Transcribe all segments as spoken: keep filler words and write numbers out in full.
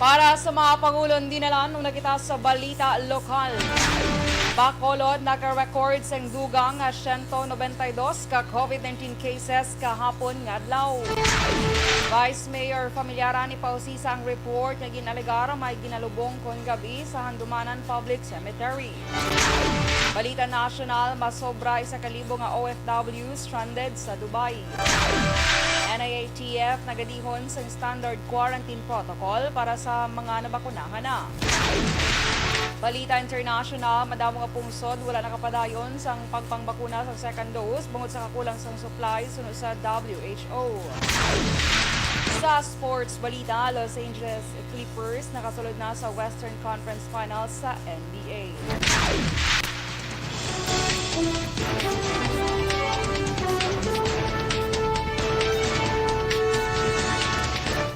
Para sa mga pangulon, dinalan una kita sa balita lokal. Bacolod naka-record sang dugang nga siyento nobenta y dos ka COVID nineteen cases kahapon nga adlaw. Vice Mayor Familiaran ipausisa ang report nga gin-alegar may ginalubong kon gab-i sa Handumanan Public Cemetery. Balita nasyonal, masobra isa ka libo nga O F W stranded sa Dubai. N I A T F nagadihon sang standard quarantine protocol para sa mga nabakunahan na. Balita international, madamo nga pungsod wala nakapadayon sang pagpangbakuna sa second dose bangod sa kakulang sang supply suno sa W H O. Sa sports balita, Los Angeles Clippers nakasulod na sa Western Conference Finals sa N B A.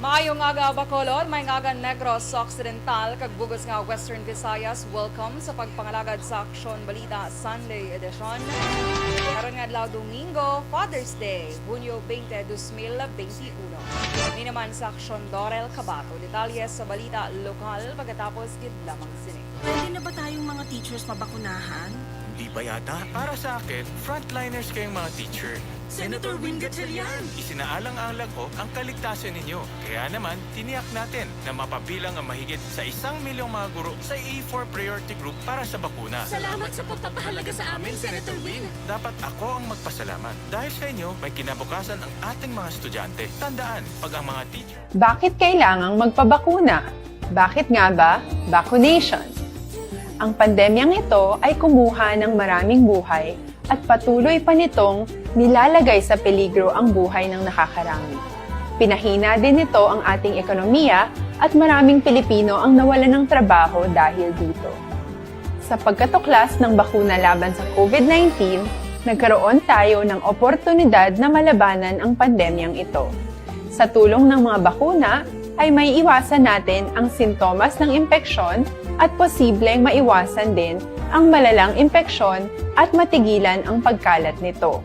Maayong aga, Bacolod. Maayong aga, Negros Occidental, kag bug-os nga Western Visayas. Welcome sa pagpangalagad sa Aksyon Balita Sunday Edition. Karon nga adlaw, Domingo, Father's Day, Hunyo twenty, dos mil twenty-one. Ini naman sa Aksyon, Dorel Cabato. Detalye sa balita lokal pagkatapos gid lamang sini. Pwede na ba tayong mga teachers mabakunahan? Hindi pa yata. Para sa akin, frontliners kayong mga teacher. Senator Win Gatchalian! Isinaalang-alang ko ang kaligtasan ninyo. Kaya naman, tiniyak natin na mapabilang ang mahigit sa isang milyong mga guro sa A four Priority Group para sa bakuna. Salamat sa pagpapahalaga sa amin, Senator Win. Dapat ako ang magpasalamat. Dahil sa inyo, may kinabukasan ang ating mga estudyante. Tandaan, pag ang mga teacher Bakit kailangang magpabakuna? Bakit nga ba vacunation? Ang pandemyang ito ay kumuha ng maraming buhay at patuloy pa nitong nilalagay sa peligro ang buhay ng nakakarami. Pinahina din nito ang ating ekonomiya at maraming Pilipino ang nawalan ng trabaho dahil dito. Sa pagkatuklas ng bakuna laban sa COVID nineteen, nagkaroon tayo ng oportunidad na malabanan ang pandemyang ito. Sa tulong ng mga bakuna, ay maiiwasan natin ang sintomas ng impeksyon at posibleng maiwasan din ang malalang impeksyon at matigilan ang pagkalat nito.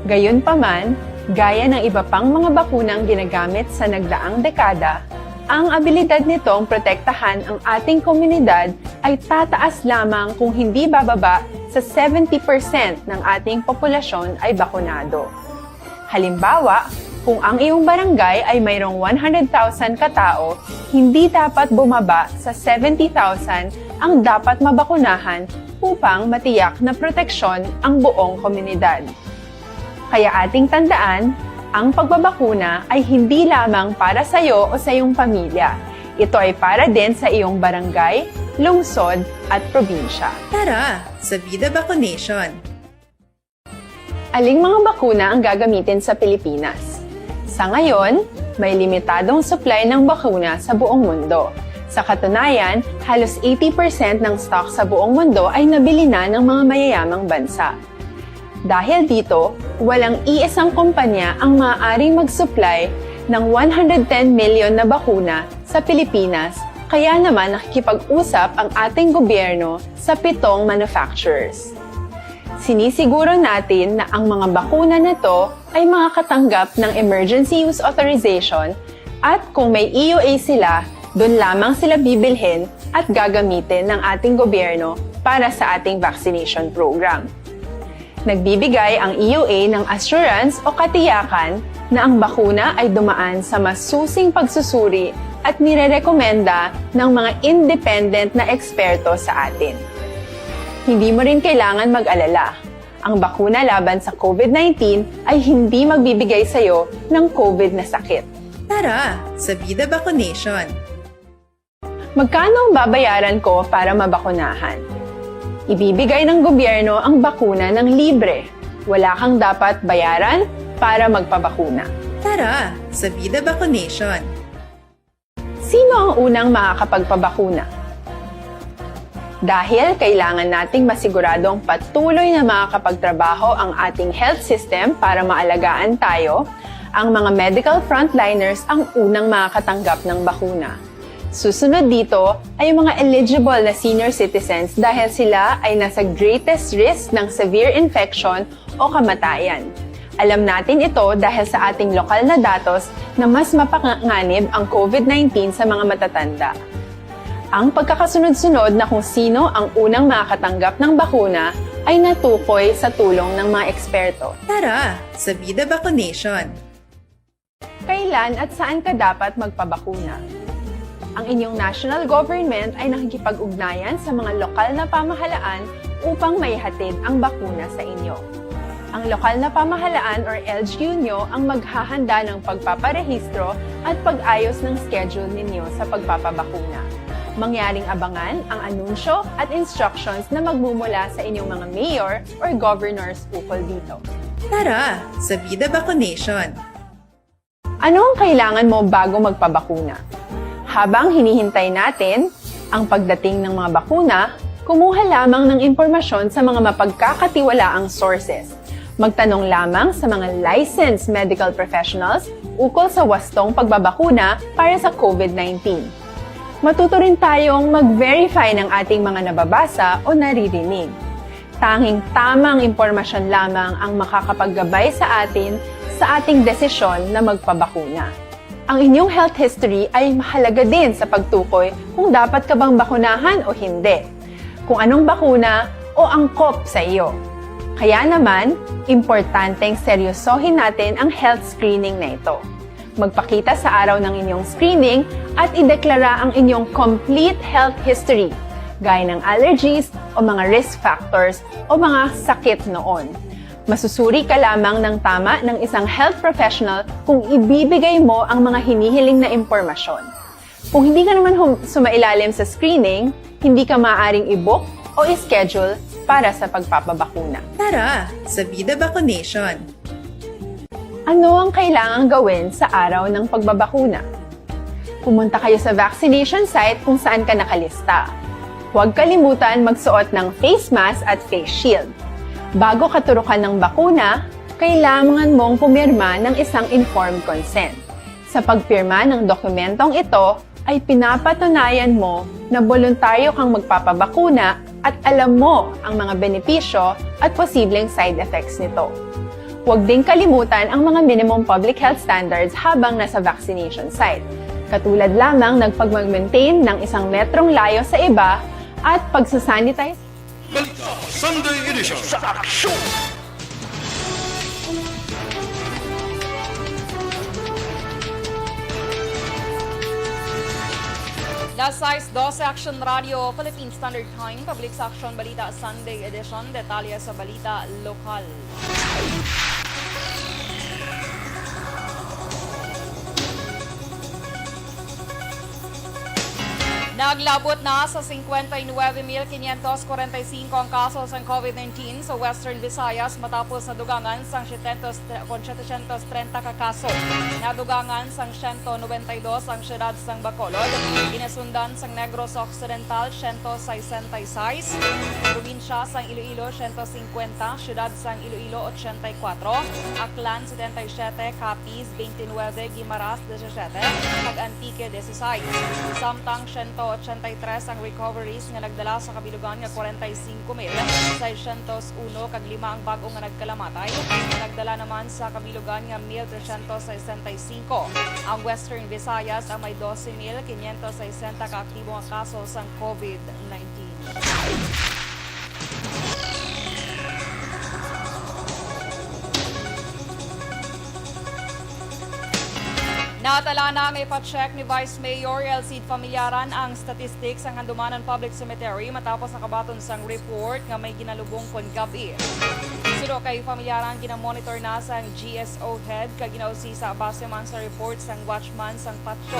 Gayunpaman, gaya ng iba pang mga bakunang ginagamit sa nagdaang dekada, ang abilidad nitong protektahan ang ating komunidad ay tataas lamang kung hindi bababa sa seventy percent ng ating populasyon ay bakunado. Halimbawa, kung ang iyong barangay ay mayroong one hundred thousand ka tao, hindi dapat bumaba sa seventy thousand ang dapat mabakunahan upang matiyak na proteksyon ang buong komunidad. Kaya ating tandaan, ang pagbabakuna ay hindi lamang para sa iyo o sa iyong pamilya. Ito ay para din sa iyong barangay, lungsod, at probinsya. Tara, sa Vida Vacunation! Aling mga bakuna ang gagamitin sa Pilipinas? Sa ngayon, may limitadong supply ng bakuna sa buong mundo. Sa katunayan, halos eighty percent ng stock sa buong mundo ay nabili na ng mga mayayamang bansa. Dahil dito, walang iisang kumpanya ang maaaring mag-supply ng one hundred ten million na bakuna sa Pilipinas, kaya naman nakikipag-usap ang ating gobyerno sa pitong manufacturers. Sinisiguro natin na ang mga bakuna na to ay makakatanggap ng emergency use authorization at kung may E U A sila, doon lamang sila bibilhin at gagamitin ng ating gobyerno para sa ating vaccination program. Nagbibigay ang E U A ng assurance o katiyakan na ang bakuna ay dumaan sa masusing pagsusuri at nirerekomenda ng mga independent na eksperto sa atin. Hindi mo rin kailangan mag-alala. Ang bakuna laban sa COVID nineteen ay hindi magbibigay sa iyo ng COVID na sakit. Tara, sa Vida Vacunation! Magkano ang babayaran ko para mabakunahan? Ibibigay ng gobyerno ang bakuna ng libre. Wala kang dapat bayaran para magpabakuna. Tara, sa Vida Vacunation! Sino ang unang makakapagpabakuna? Dahil kailangan nating masiguradong patuloy na makakapagtrabaho ang ating health system para maalagaan tayo, ang mga medical frontliners ang unang makakatanggap ng bakuna. Susunod dito ay ang mga eligible na senior citizens dahil sila ay nasa greatest risk ng severe infection o kamatayan. Alam natin ito dahil sa ating lokal na datos na mas mapanganib ang COVID nineteen sa mga matatanda. Ang pagkakasunod-sunod na kung sino ang unang makakatanggap ng bakuna ay natukoy sa tulong ng mga eksperto. Tara sa Vida Vaccination! Kailan at saan ka dapat magpabakuna? Ang inyong national government ay nakikipag-ugnayan sa mga lokal na pamahalaan upang maihatid ang bakuna sa inyo. Ang lokal na pamahalaan or L G U nyo ang maghahanda ng pagpaparehistro at pag-ayos ng schedule ninyo sa pagpapabakuna. Mangyaring abangan ang anunsyo at instructions na magmumula sa inyong mga mayor or governors ukol dito. Tara sa Vida Vaccination! Ano ang kailangan mo bago magpabakuna? Habang hinihintay natin ang pagdating ng mga bakuna, kumuha lamang ng impormasyon sa mga mapagkakatiwalaang sources. Magtanong lamang sa mga licensed medical professionals ukol sa wastong pagbabakuna para sa COVID nineteen. Matuto rin tayong mag-verify ng ating mga nababasa o naririnig. Tanging tamang impormasyon lamang ang makakapaggabay sa atin sa ating desisyon na magpabakuna. Ang inyong health history ay mahalaga din sa pagtukoy kung dapat ka bang bakunahan o hindi, kung anong bakuna o angkop sa iyo. Kaya naman, importanteng seryosohin natin ang health screening na ito. Magpakita sa araw ng inyong screening at ideklara ang inyong complete health history, gaya ng allergies o mga risk factors o mga sakit noon. Masusuri ka lamang ng tama ng isang health professional kung ibibigay mo ang mga hinihiling na impormasyon. Kung hindi ka naman hum- sumailalim sa screening, hindi ka maaaring i-book o i-schedule para sa pagpapabakuna. Tara sa Vida Vaccination! Ano ang kailangang gawin sa araw ng pagbabakuna? Pumunta kayo sa vaccination site kung saan ka nakalista. Huwag kalimutan magsuot ng face mask at face shield. Bago katurukan ng bakuna, kailangan mong pumirma ng isang informed consent. Sa pagpirma ng dokumentong ito, ay pinapatunayan mo na boluntaryo kang magpapabakuna at alam mo ang mga benepisyo at posibleng side effects nito. Huwag ding kalimutan ang mga minimum public health standards habang nasa vaccination site, katulad lamang ng pagmag-maintain ng isang metrong layo sa iba at pagsasanitize. Balita Sunday Edition. Sa aksyon! Las sais dose, Action Radio, Philippine Standard Time, pabalik sa Aksyon Balita Sunday Edition. Detalye sa balita lokal. Naglabot na sa cincuenta y nueve mil quinientos cuarenta y cinco ang kaso sang COVID nineteen sa Western Visayas, matapos nadugangan sang setecientos, kon setecientos treinta ka kaso. Nadugangan sang ciento noventa y dos ang siyudad sang Bacolod, ginasundan sang Negros Occidental, ciento sesenta y seis, probinsya sang Iloilo, ciento cincuenta, siyudad sang Iloilo, ochenta y cuatro, Aklan, setenta y siete, Capiz, veintinueve, Guimaras, diecisiete, kag Antique, dieciséis. Samtang ciento ochenta y tres ang recoveries nga nagdala sa kabilugan nga cuarenta y cinco mil seiscientos uno, kag lima ang bag-o nga nagkalamatay, nga nagdala naman sa kabilugan nga mil trescientos sesenta y cinco. Ang Western Visayas ang may doce mil quinientos sesenta ka aktibo nga kaso sang COVID nineteen. Natala na nga ipa-check ni Vice Mayor Elcid Familiaran ang statistics sang Handumanan Public Cemetery matapos nakabaton sang report nga may ginalubong kon gab-i. Suno kay Familiaran, ginamonitor na sang G S O head kag ginausisa base man sa report sang watchman sang patio.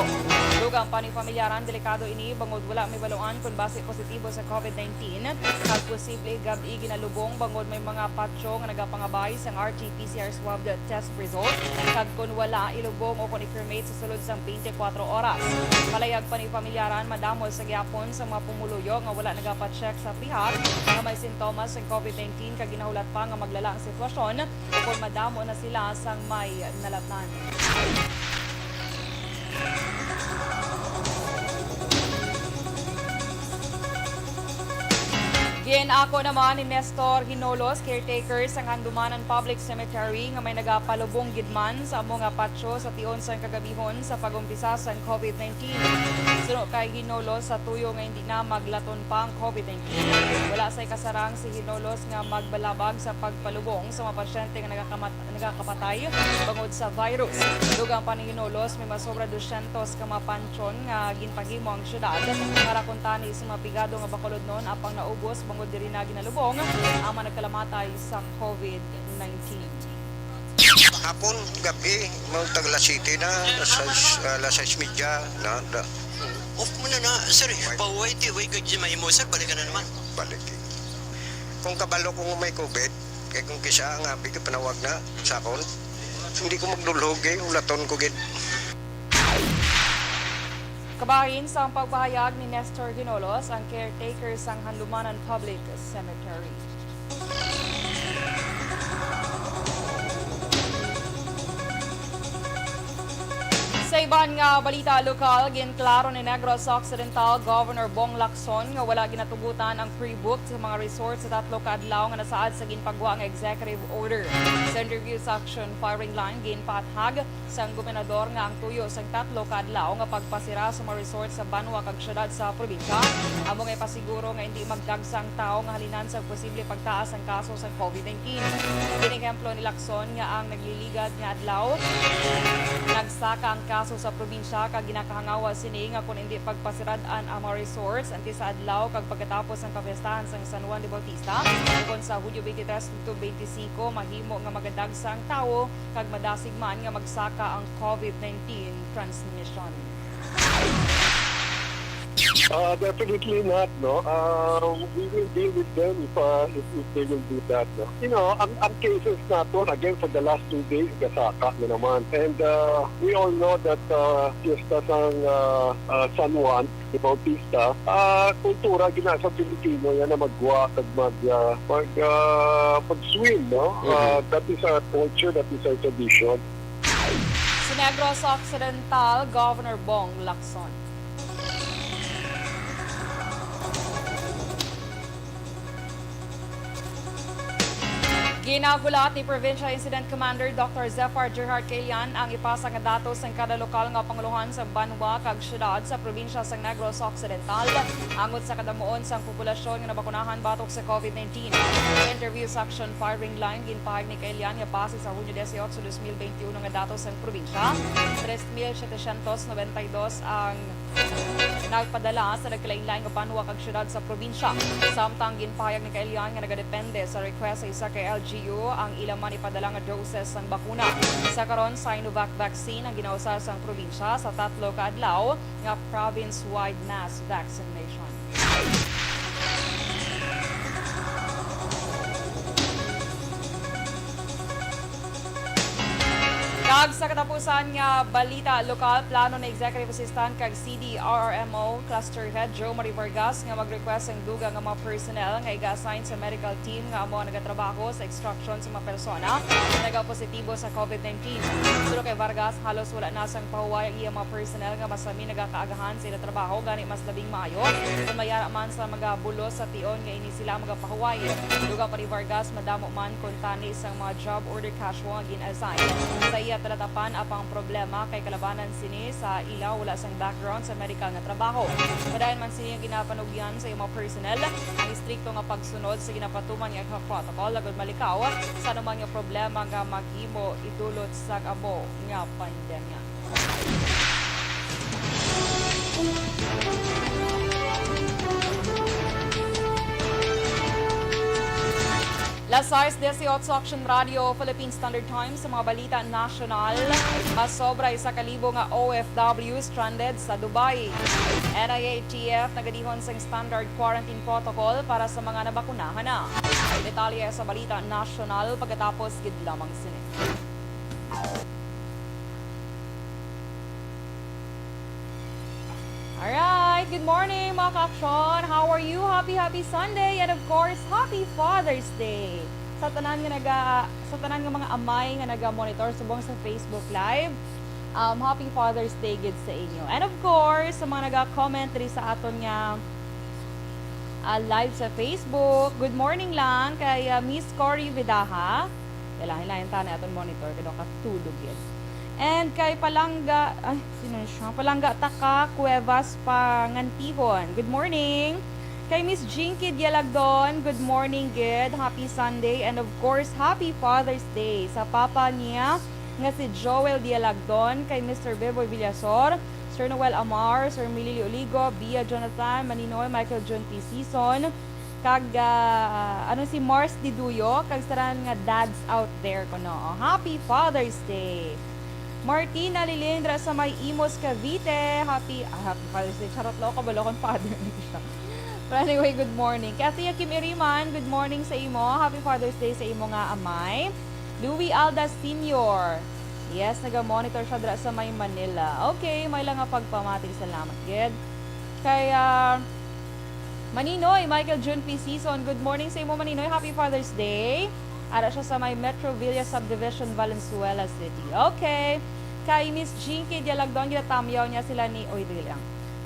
Dugang pa ni Familiaran, delikado ini bangod wala mahibaluan kon basi positibo sa COVID nineteen, kag posible gab-i ginalubong bangod may mga patio nga nagapangabay sang R T P C R swab test result, kag kon wala, ilubong o kon i-cremate sa sulod sang twenty-four oras. Palayag pa ni Familiaran, madamo sa gihapon sa mga pumuluyo nga wala nagapa-check sa pihak nga may sintomas sang COVID nineteen, kag ginahulat pa nga maglala ang sitwasyon kon madamo na sila sang may nalatnan. Ako naman ni Nestor Hinolos, caretaker sang Handumanan Public Cemetery, nga may nagapalubong gid man sa amo nga patio sa tion sang kagabihon sa pag-umpisa sang covid nineteen. Suno kay Hinolos, sa tuyo nga hindi na maglaton pa ang covid nineteen, wala say kasarang si Hinolos nga magbalabag sa pagpalubong sa mga pasyente nga nagakamat-, nagakapatay bangod sa virus. Dugang pa ni Hinolos, may masobra dosyentos ka mga pansyon nga ginpahimo ang syudad para kuntani sa mga pigado nga bakulodnon, apang naubos bangod diri na ginalubong ang mga nagkalamatay sa covid nineteen. Hapon, gabi, mga tag alas siyete na, alas sais, alas sais medya na, na. Off mo na na, sir. Pahuway, ti, way ka dyan mahimo, sir. Balik ka na naman. Balik, eh. Kung kabalo ko nga may covid, kay kung kisa ang abi ka panawag na sa akon, hindi ko magdulhog, eh. Ulaton ko gid. Kabahin sang pagpahayag ni Nestor Hinolos, ang caretaker sang Handumanan Public Cemetery. Sa iban nga balita lokal, ginklaro ni Negros Occidental Governor Bong Lacson nga wala ginatugutan ang pre-book sa mga resort sa tatlo ka adlaw nga nasaad sa ginpagwa nga executive order. Sa interview sa Action Firing Line, ginpaathag sang gobernador nga ang tuyo sang tatlo ka adlaw nga pagpasira sa mga resort sa banwa kag syudad sa probinsya amo nga ipasiguro nga indi magdagsa ang tawo nga halinan sa posible pagtaas sang kaso sang covid nineteen. Ginehemplo ni Lacson nga ang nagliligad nga adlaw nagsaka ang kaso sa probinsya kag ginakahangawa sini nga kon indi pagpasirad-an ang mga resorts antes sa adlaw kag pagkatapos sang kapiestahan sang San Juan de Bautista, kon sa Hunyo twenty-three to twenty-five, mahimo nga magadagsa ang tawo kag madasig man nga magsaka ang covid nineteen transmission. Uh, definitely not, no? Uh, we will deal with them if, uh, if, if they will do that, no? You know, ang, ang cases naton, again, for the last two days, gasaka na naman. And, uh, we all know that, uh, fiesta sang, uh, uh, San Juan de Bautista, uh, kultura gina sa Pilipino yan na magwa kag mag, uh, mag, uh, mag-swim, no? Uh, that is our culture, that is our tradition. Si Negros Occidental Governor Bong Lacson. Ginahulat ni Provincial Incident Commander Doctor Zephyr Gerhard Caillan ang ipasa nga datos sang kada lokal nga pangulohan sa banwa kag syudad sa probinsya sang Negros Occidental angot sa kadamuon sang populasyon nga nabakunahan batok sa covid nineteen. Sa interview sa Action Firing Line, ginpahayag ni Caillan nga base sa Hunyo dieciocho, dos mil veintiuno nga datos sang probinsya, tres mil setecientos noventa y dos ang nagpadala sa nagkalainlain nga banwa kag syudad sa probinsya. Samtang ginpahayag ni Caillan nga nagadepende sa request sa isa ka L G U ang ila man ipadala nga doses sang bakuna. Sa karon, Sinovac vaccine ang ginausar sang probinsya sa tatlo ka adlaw nga province-wide mass vaccination. Kag sa katapusan nga balita lokal, plano ni Executive Assistant kag C D R R M O Cluster Head Jo Marie Vargas nga mag-request ang dugang nga mga personnel nga iga-assign sa medical team nga amo ang nagatrabaho sa extraction sa mga persona nga nagapositibo sa covid nineteen. Suno kay Vargas, halos wala na sang pahuway ang iya mga personnel nga masami nagakaagahan sa ila trabaho, gani mas labing maayo kon mayara man sa mga bulos sa tion nga ini sila magapahuway. Dugang pa ni Vargas, madamo man kuntani sang mga job order casual nga gin-assign sa iya talatapan, apang ang problema kay kalabanan sini sa ila wala sang background sa medical nga trabaho. Padayon man sini nga ginapanugyan sa iyang mga personnel ang istrikto nga pagsunod sa ginapatuman nga health protocol agud malikaw sa anuman nga problema nga maghimo idulot sang amo nga pandemya. Las sais dieciocho, Action Radio Philippine Standard Time. Sa mga balita nasyonal, masobra isa ka libo nga O F W stranded sa Dubai. N I A T F nagadihon sang standard quarantine protocol para sa mga nabakunahan na. Detalye sa balita nasyonal pagkatapos gid lamang sini. Alright, good morning, mga ka-aksyon. How are you? Happy, happy Sunday, and of course, happy Father's Day. Sa tanan nga naga-, sa tanan nga mga amay nga naga-monitor subong sa Facebook Live, um, happy Father's Day gid sa inyo. And of course, sa mga naga-comment diri sa aton nga Ah, live sa Facebook. Good morning lang kay, ah, Miss Cory Vidaha. Kailangan hilayan ta na aton monitor kay daw katulog yun. And kay Palangga, ay, sino siya? Palangga Taka Cuevas Pangantihon. Good morning. Kay Miss Jinky Dialagdon, good morning, good. Happy Sunday. And of course, happy Father's Day sa papa niya nga si Joel Dialagdon, kay Mister Beboy Villasor, Sir Noel Amar, Sir Mililio Oligo, Bia Jonathan, Maninoy, Michael John P. Season, kag, ah, ano, si Mars Diduyo, kag sa tanan nga dads out there kuno. Oh, happy Father's Day! Martina Lilindra sa may Imus, Cavite. Happy, ah, happy Father's Day. Charot, loko, balokon father ni siya. But anyway, good morning. Kathy Kim Iriman, good morning sa imo. Happy Father's Day sa imo nga amay. Louis Alda Senior. Yes, naga-monitor siya dira sa may Manila. Okay, may lang nga pagpamati. Salamat, gid. Kay, ah, Maninoy, Michael June P. Season. Good morning sa imo, Maninoy. Happy Father's Day. Ara siya sa may Metro Villa Subdivision, Valenzuela City. Okay. Kay Miss Jinky Dialagdon, ginatamyaw niya sila ni, oy, dili lang.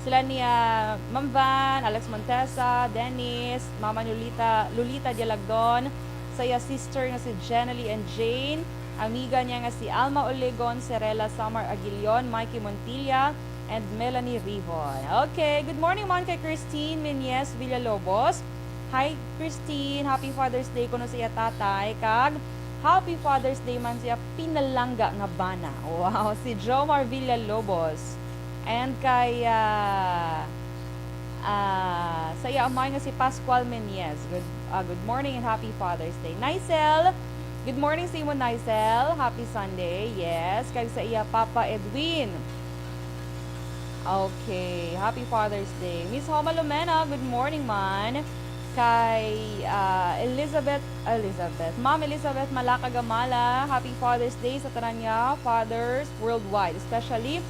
Sila ni, ah, Ma'am Van, Alex Montesa, Dennis, Mama Lolita, Lolita Dialagdon, sa iya sister nga si Jenny and Jane, amiga niya nga si Alma Olegon, Serela Samar Aguilion, Mikey Montilla, and Melanie Rihon. Okay, good morning man kay Christine Menyes Villalobos. Hi, Christine. Happy Father's Day kuno sa iya tatay. Kag Happy Father's Day man sa iya pinalangga nga bana. Wow, si Jomar Villalobos. And kay, ah, ah, sa iya amay nga si Pascual Menyes. Good, ah, good morning and happy Father's Day. Nicel, good morning sa imo, Nicel. Happy Sunday. Yes, kag sa iya Papa Edwin. Okay, happy Father's Day. Miss Homa Lumena, good morning man. Kay, ah, Elizabeth, Elizabeth, Ma'am Elizabeth Malaca Gamala, happy Father's Day sa tanan nga fathers worldwide, especially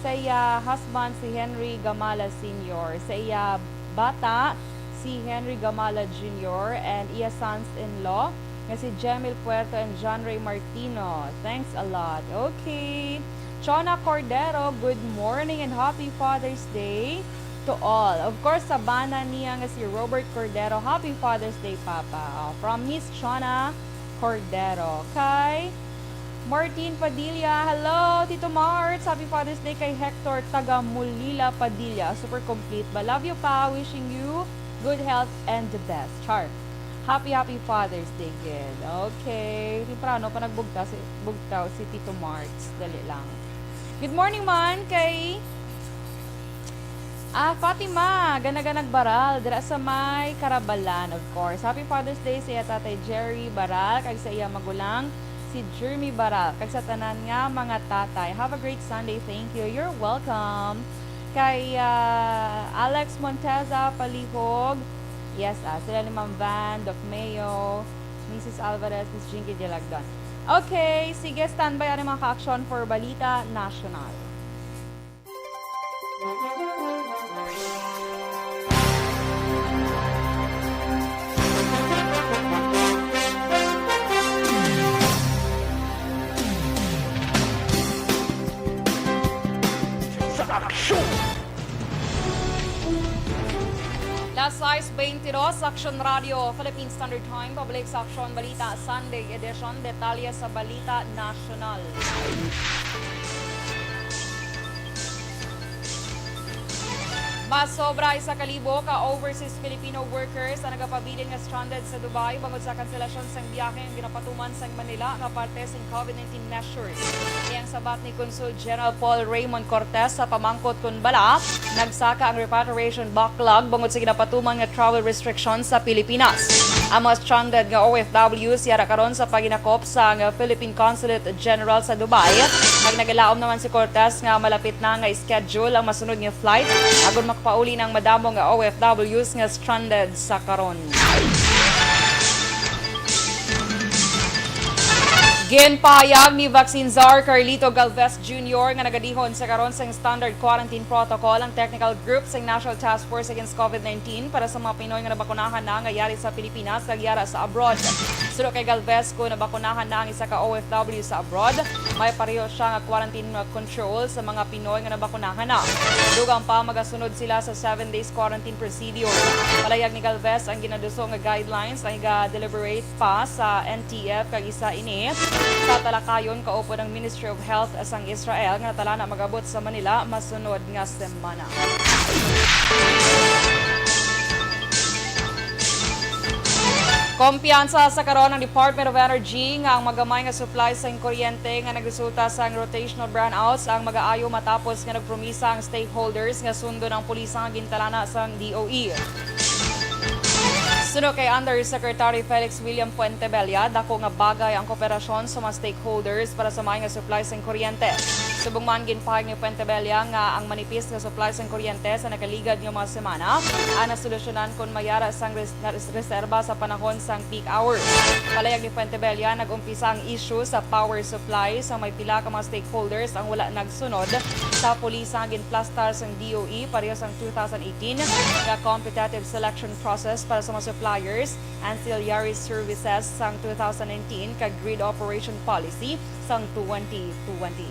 sa iya husband si Henry Gamala Senior, sa iya bata si Henry Gamala Junior, and iya sons-in-law nga si Jemil Puerto and John Ray Martino. Thanks a lot. Okay. Chona Cordero, good morning and happy Father's Day to all. Of course, sa bana niya nga si Robert Cordero, happy Father's Day, Papa. Oh, from Miss Chona Cordero. Kay Martin Padilla, hello, Tito Marts. Happy Father's Day kay Hector taga Mulila Padilla. Super complete ba? Love you, Pa. Wishing you good health and the best. Char. Happy, happy Father's Day, gid. Okay. Temprano pa nagbugtaw si, bugtaw si Tito Marts. Dali lang. Good morning man kay, ah, Fatima Ganaganag Baral, dira sa may Karabalan, of course. Happy Father's Day sa iya Tatay Jerry Baral, kag sa iya magulang, si Jeremy Baral, kag sa tanan nga mga tatay. Have a great Sunday. Thank you. You're welcome. Kay, ah, Alex Monteza Palihog. Yes, ah, sila ni Ma'am Van, Doc Mayo, Missus Alvarez, Miss Jinky Dialagdon. Okay, sige, standby ang mga ka-aksyon for Balita National. Sa aksyon! Las sais beintidos, Aksyon Radio, Philippine Standard Time, pabalik sa Aksyon Balita, Sunday edition. Detalye sa balita nasyonal. Mas sobra isa ka libo ka overseas Filipino workers ang nagapabilin nga stranded sa Dubai bangod sa kanselasyon sang biyahe nga ginapatuman sang Manila nga parte sing COVID nineteen measures. Ini ang sabat ni Consul General Paul Raymond Cortez sa pamangkot kon bala nagsaka ang repatriation backlog bangod sa ginapatuman nga travel restrictions sa Pilipinas. Ang mga stranded nga O F Ws yara karon sa paginakop sang Philippine Consulate General sa Dubai, kag nagalaom naman si Cortez nga malapit na nga schedule ang masunod nga flight, agod makapauli na ang madamo nga O F Ws nga stranded sa karon. Ginpahayag ni Vaccine Czar Carlito Galvez Junior nga nagadihon sa karon sang standard quarantine protocol ang technical group sang National Task Force Against COVID nineteen para sa mga Pinoy nga nabakunahan na nga yari sa Pilipinas kag yara sa abroad. Suno kay Galvez, kung nabakunahan na ang isa ka O F W sa abroad, may pareho siya nga quarantine control sa mga Pinoy nga nabakunahan na. Dugang pa, magasunod sila sa seven days quarantine procedure. Palayag ni Galvez, ang ginaduso nga guidelines ang iga-deliberate pa sa N T F kag isa ini sa talakayon kaupod ang Ministry of Health sang Israel nga natalana mag-abot sa Manila masunod nga semana. Kumpiyansa sa karon ang Department of Energy nga ang magamay nga supply sang kuryente nga nagresulta sang rotational brownouts ang magaayo matapos nga nagpromisa ang stakeholders nga sundon ang pulisa nga gintalana sang D O E. Suno kay Undersecretary Felix William Fuentebella, dako nga bagay ang kooperasyon sa mga stakeholders para sa may nga supply sang kuryente. Subong man, ginpahayag ni Fuentebella nga ang manipis nga supply sang kuryente sa nakaligad nga mga semana ang nasolusyonan kon mayara sang res-, nga res-, reserba sa panahon sang peak hours. Palayag ni Fuentebella, nag-umpisa ang issue sa power supply sa may pila ka mga stakeholders ang wala nagsunod sa pulisa nga ginplastar sang D O E pareho sang two thousand eighteen nga competitive selection process para sa mga suppliers, ancillary services sang two thousand nineteen kag grid operation policy sang twenty twenty.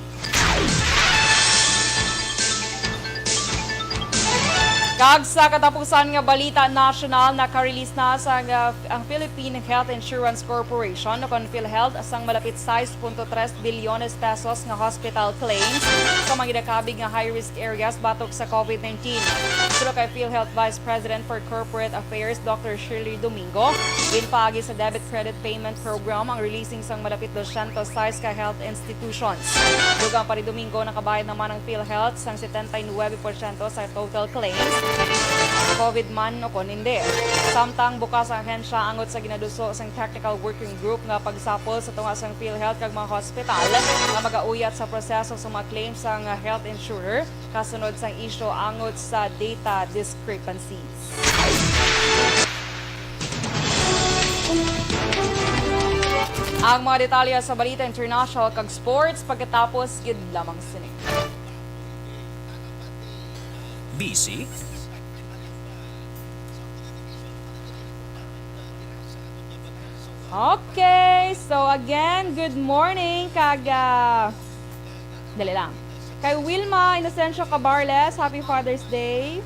Kag sa katapusan nga balita nasyonal, naka-release na sa, uh, ang Philippine Health Insurance Corporation o kon PhilHealth sang malapit sais punto tres bilyones pesos nga hospital claims sa mga ginakabig nga high-risk areas batok sa COVID nineteen. Suno kay PhilHealth Vice President for Corporate Affairs, Doctor Shirley Domingo, ginpaagi sa debit credit payment program ang releasing sang malapit dosyentos sais ka health institutions. Dugang pa ni Domingo, nakabayad naman ang PhilHealth sang setenta y nuebe porsyento sa total claims, COVID man o kon hindi. Samtang bukas ang ahensya angot sa ginaduso sang Technical Working Group nga pagsapol sa tunga sang PhilHealth kag mga hospital nga magauyat sa proseso sa mga claims sang health insurer kasunod sang isyu angot sa data discrepancies. Ang mga detalye sa balita international kag sports pagkatapos gid lamang sini. Busy? Okay, so again, good morning, kag, ah, dali lang. Kay Wilma Inocencio Cabarles, happy Father's Day.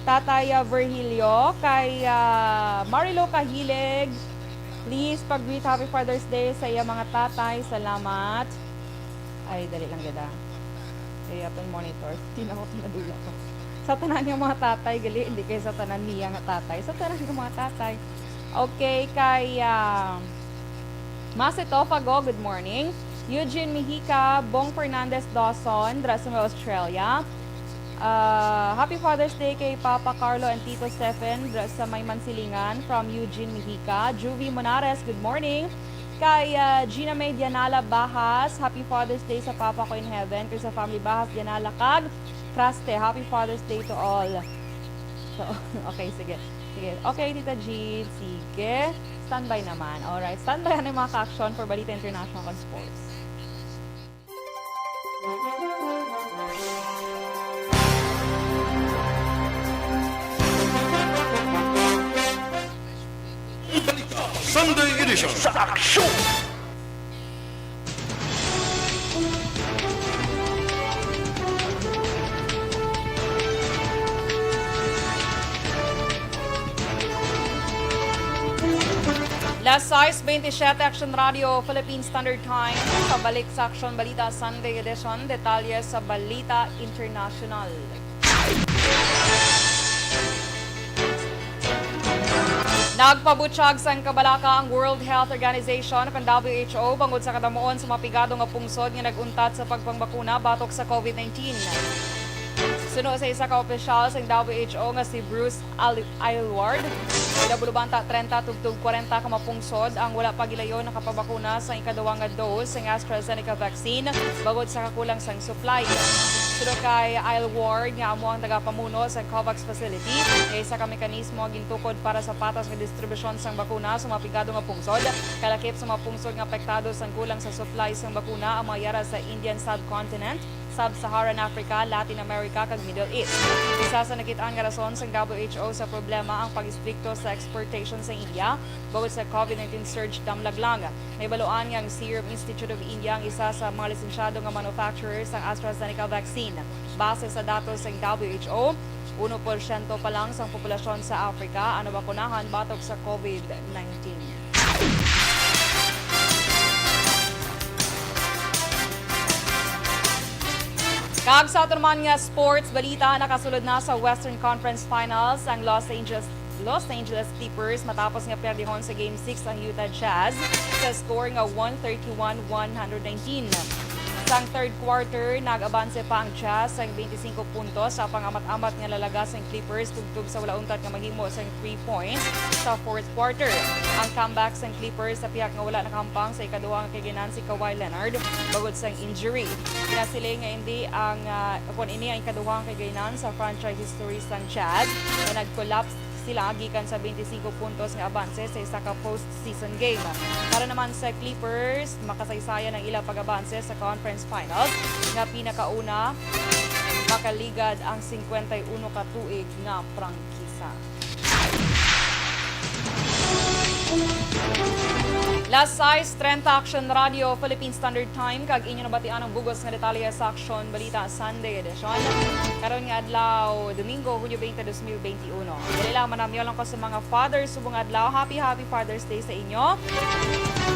Tatay, ah, Virgilio, kay, ah, Marilo Kahilig, please pag-greet happy Father's Day sa iya mga tatay. Salamat. Ay, dali lang gid, ah. Ay, aton monitor. Di na ako pinadula ko. Sa tanan nga mga tatay, gali, hindi kay sa tanan niya nga tatay. Sa tanan nga mga tatay. Okay, kay, ah, Mase Tofago, good morning. Eugene Mihica, Bong Fernandez Dawson, dira sa may Australia. Ah, happy Father's Day kay Papa Carlo and Tito Stephen, dira sa may Mansilingan, from Eugene Mihica. Juvie Monares, good morning. Kay, ah, Gina May Dianala Bahas, happy Father's Day sa Papa ko in Heaven, kag sa family Bahas Dianala kag Traste. Happy Father's Day to all. So, okay, sige. Sige. Okay, Tita Jean. Sige. Standby naman. Alright. Standby ang mga ka-action for Balita International kag Sports. Balita Sunday Edition sa Aksyon. Las sais veintisiete, Action Radio Philippine Standard Time. Pabalik sa Action Balita Sunday Edition. Detalye sa Balita International. Nagpabutyag sang kabalaka ang World Health Organization o kon W H O bangod sa kadamuon sa mga pigado nga pungsod nga nag-untat sa pagpangbakuna batok sa COVID nineteen. Suno sa isa ka opisyal sang W H O nga si Bruce Al-, Aylward, pinabulo banta trenta tubtob kwarenta ka mga pungsod ang wala pa gilayon nakapabakuna sa ikaduha nga dose sang AstraZeneca vaccine bangod sa kakulang sang supply. Suno kay Ail Ward nga amo ang tagapamuno sa COVAX facility, nga isa ka mekanismo ang gintukod para sa patas nga distribusyon sang bakuna sa mga pigado nga pungsod, kalakip sa mga pungsod nga apektado sang kulang sa supply sang bakuna, ang mga yara sa Indian subcontinent, Sub-Saharan Africa, Latin America, kag Middle East. Isa sa nakit-an nga rason sang W H O sa problema ang pag-istrikto sa exportation sa India bangod sa COVID nineteen surge damlag lang. Nahibaluan nga ang Serum Institute of India ang isa sa mga lisensyado nga manufacturer sang AstraZeneca vaccine. Base sa datos sang W H O, uno porsyento pa lang sang populasyon sa Africa ang nabakunahan batok sa COVID nineteen. Kag sa aton man nga sports balita, nakasulod na sa Western Conference Finals ang Los Angeles Los Angeles Clippers matapos nga perdihon sa Game six ang Utah Jazz sa score nga one thirty-one one hundred nineteen. Sang third quarter, nag-abanse pa ang Jazz sang twenty-five puntos sa pangamat-amat nga lalagas sang Clippers tubtob sa wala untat nga mahimo sang three points sa fourth quarter. Ang comeback sang Clippers sa pihak nga wala nakahampang sa ikaduha nga kaganan si Kawhi Leonard bangod sang injury. Ginasiling nga hindi ang, ah, kon ini ang ikaduha nga kaganan sa franchise history sang Jazz nga nag-collapse sila gikan sa twenty-five puntos nga abanse sa isa ka postseason game. Para naman sa Clippers, makasaysayan ang ilang pag-abanse sa conference finals nga pinakauna makaligad ang cincuenta y uno ka tuig nga prangkisa. Las sais treinta, Aksyon Radio, Philippine Standard Time, kag inyo nabatian ang bug-os nga detalye sa Aksyon Balita Sunday Edition. Karon nga adlaw, Domingo, Hunyo twenty, twenty-one. Dali lang, manamyo lang ko sa mga fathers subong adlaw. Happy, happy Father's Day sa inyo.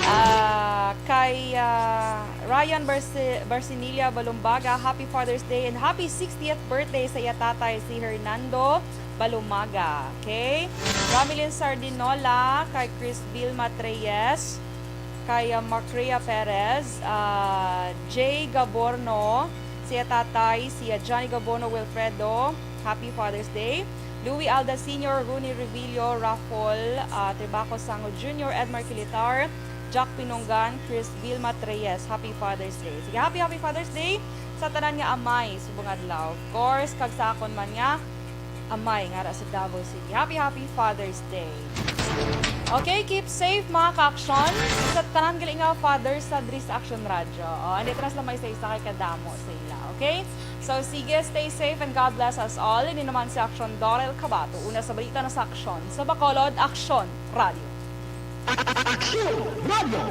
Ah, kay, ah, Ryan Barci-, Barcinilla Balumbaga, happy Father's Day and happy sixtieth birthday sa iya tatay, si Hernando Balumaga. Okay? Ramilin Sardinola, kay Chris Vilma Treyes, kay, ah, Macria Perez, ah, Jay Gaborno, siya tatay, siya Johnny Gaborno Wilfredo, happy Father's Day. Louis Alda Senior, Rooney Revillo, Raffol, ah, Tribaco Sango Junior, Edmar Kilitar, Jack Pinunggan, Chris Vilma Treyes, happy Father's Day. Sige, happy, happy Father's Day sa tanan nga amay subong adlaw. Of course, kag sa akon man nga amay nga ara sa Davao City. Happy, happy Father's Day. Okay, keep safe, mga ka-aksyon. Sa tanan gali nga father sa diri sa Aksyon Radyo. Oh, andito na sila may isa-isa kay kadamo sa ila, okay? So, sige, stay safe and God bless us all. Ini naman si Aksyon Dorel Cabato. Una sa balita na sa Aksyon sa Bacolod, Aksyon Radyo. Aksyon Radyo.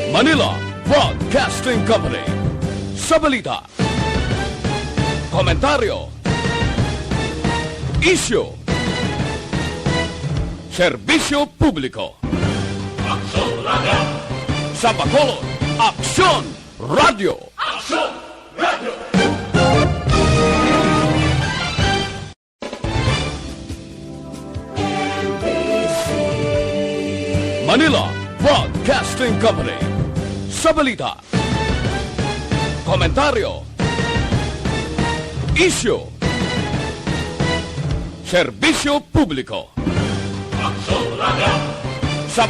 Manila Broadcasting Company. Sa balita, komentaryo, isyu, serbisyo publiko. Aksyon Radyo. Sa Bacolod, Aksyon Radyo. Aksyon Radyo. Manila Broadcasting Company. Sa balita, komentaryo, isyu, serbisyo publiko. Aksyon Radyo. Sa